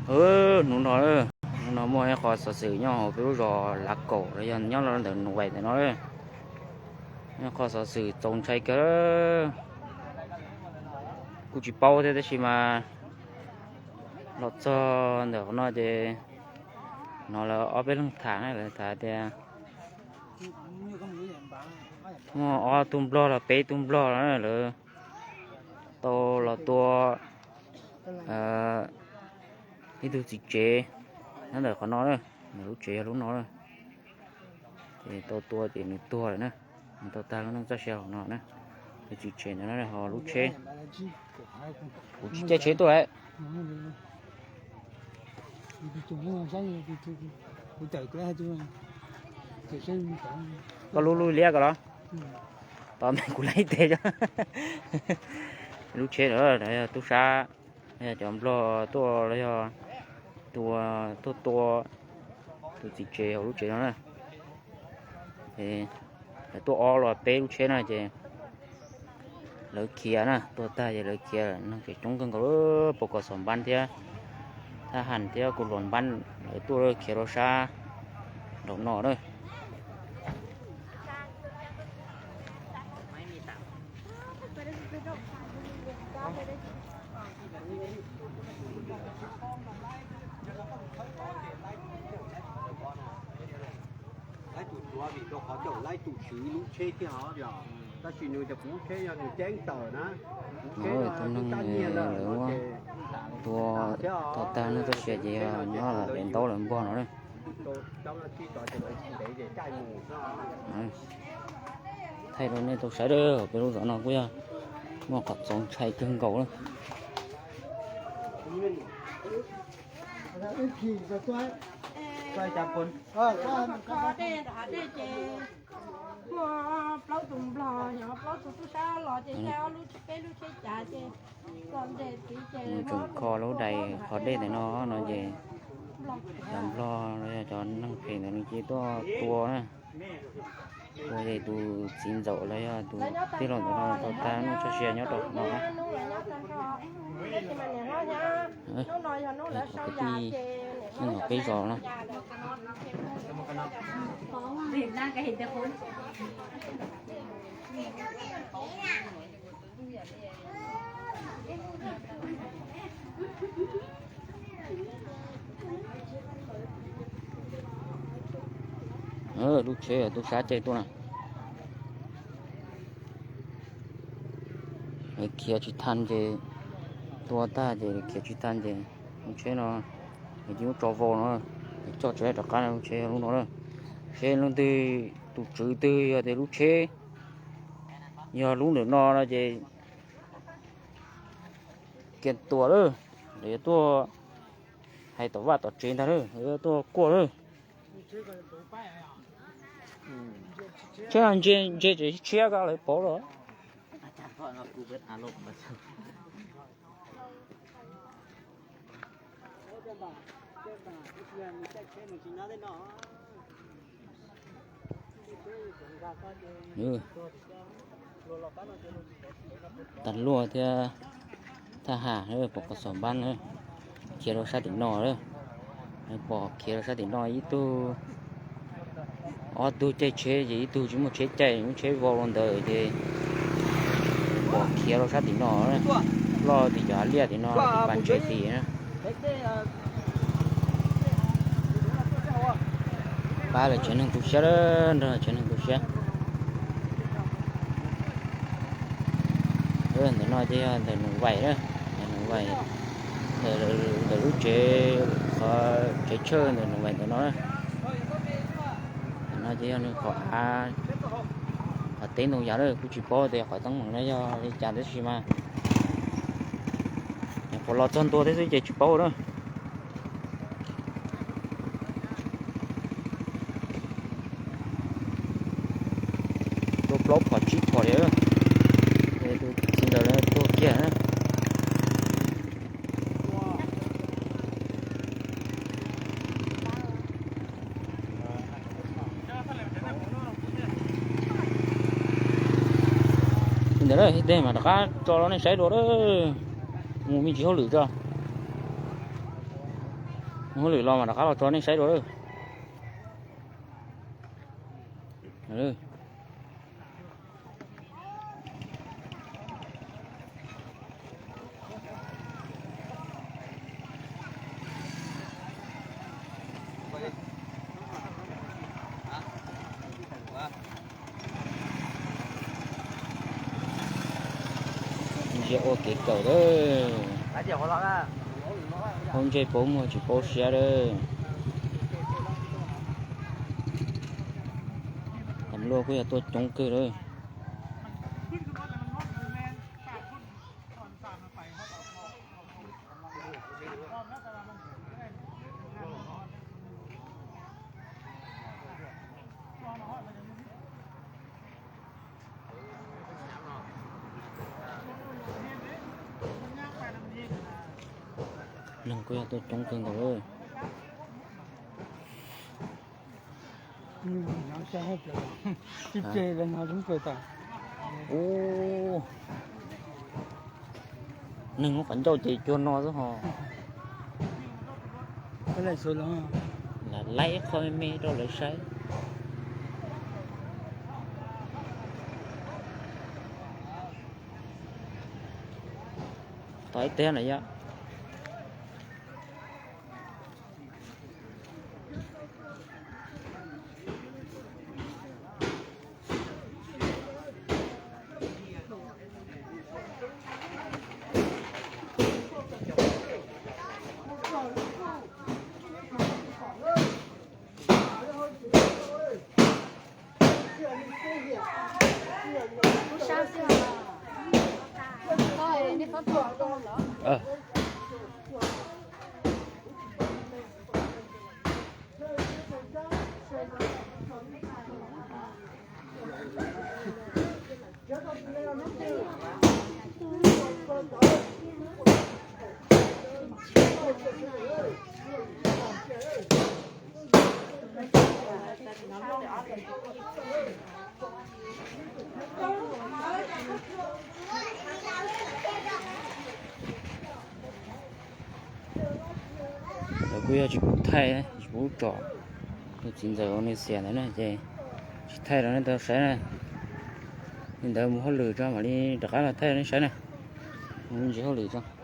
Hnub no, hnub no muaj ib qho xov xwm nyob hauv peb lub zos Lav Kaum los yog nyob ntawm Nus Vais ntawm no. Ib qho xov xwm txaus ntshai kawg. Kuj tsis paub thiab tab sis mas los txog ntawm qhov no ces hnov lawv ob peb leeg tham na, lawv tham tias muaj ob tug nplog los peb tug nplog los na, lawv tau los tua ib tug txiv tsev nyob ntawm qhov no na, nws lub tsev yog lub no na. Ces tau tua ces nws tuag lawm na, nws tau tag lub neej txoj sia hauv no na. Tus txiv tsev ntawd na ho lub tsheb, kuv tsis caij tsheb tuaj lawm. Koj lub lub liab ko los? Tos me kuv laib tes. Lub tsheb lawm yog tub sab, yog cov nplog tuaj los yog tua, tuaj tua tus txiv tsev hauv lub tsev no na. Lawv tuaj ob los peb lub tsheb na ces lawv khiav na, tuag tag ces lawv khiav, neeg tseem coob kawg nkaus, pos kos xom npab thiab thab ham thiab kuv luas npab lawv tuaj khiav rau sab nraum no na. Laib tus tuav vim rau qhov caum laib tus tswv lub tsheb thiab os, tab sis nws tias kuv lub tsheb yog nws ceeb tawm na, kuv tsheb no tub tab nyiag lawm no ces tua tag neej txoj sia ces yog nyob daim ntaub lawv npog no na. Thaij rau nej tau saib, peb lub zos no kuj yog muaj qhov txaus ntshai kawg nkaus na. Muaj plaub tus nplog, yog plaub tus tub sab los ces caij ob lub peb lub tsheb cav ces txog nte tid ces tseem kho lub dais qhov dej ntawm no no ces cov nplog los yog cov neeg phem ntawd nws cia li tuaj tua na. Tua ces tus txiv ntxawm los yog tus tij laug ntawm no tau tag neej txoj sia nyob rau no. Kwv tij nyob peb zos no. Lub tsheb tub sab caij tuaj na. Khiav tsis tau ces tua tag ces khiav tsis tau ces lub tsheb no nws cia li muab tso vau no, coj tsis tau rov qab lub tsheb lub no na. Seb leej twg tus tswv twg yog tias lub tsheb yog lub ntawm no no ces kiag tua lawm, lawv yuav tuaj hais tom vaj tom tsev ntag lawm, lawv yuav tuaj kuaj lawm. Tsheb ntse ntse tseem tshiab koj lawv pauv los. Tag luaj thiab thaj ham pom qhov xom npab na, khiav rau sab tim no lawm. Pom khiav rau sab tim no ib tug, ob tug caij tsheb ces ib tug tsis muaj tsheb caij, muaj tsheb vau rau ntawd ces pom khiav rau sab tim no, loj tim cov hav liaj tim no, tim pas ntses tim na. Pab lawv tsev neeg tu siab, nrog tsev neeg tu siab. Ntawm no ces yog ntawm Nus Vais na, ntawm Nus Vais, ntawm lub tsev, qhov tsev tshawj ntawm Nus Vais ntawm no. Ntawm no ces yog nws qhov av, qhov teb ntoo yas lawm, kuj tsis paub tias qhov teeb meem no yog li cas tab sis mas nyuam qhuav los txog ntua thiab xwb ces tsis paub na. Tua plaub phom tsib phom li, tus txiv ntawd tuag kiag na. Li ntawd tej mas rov qab tso rau nej saib dua, mus me ntsis hauj lwm tso. Hauj lwm los mas rov qab los tso nej saib dua lawm. Ntsia ua kev kawm lawm. Paub ntsej paub muag tsis paub siab lawm. Tam luaj kuj yog tuaj coob kawg lawm. Neeg kuj yog tuaj coob kawg nkaus lawm. Ub, neeg muab qhov ncauj ces cuag no xwb ho. Lam laib qhov me me rau lawv saib. Tos ib teg na yom. Lawv kuj yog tsis pub thaij, tsis pub tsom. Tus txiv ntxawm Indonesia ntawd na ces tsis thaij rau nej tau saib na. Li ntawd mus hauj lwm tso mam li rov qab los thaij rau nej saib na. Mus ntsis hauj lwm tso.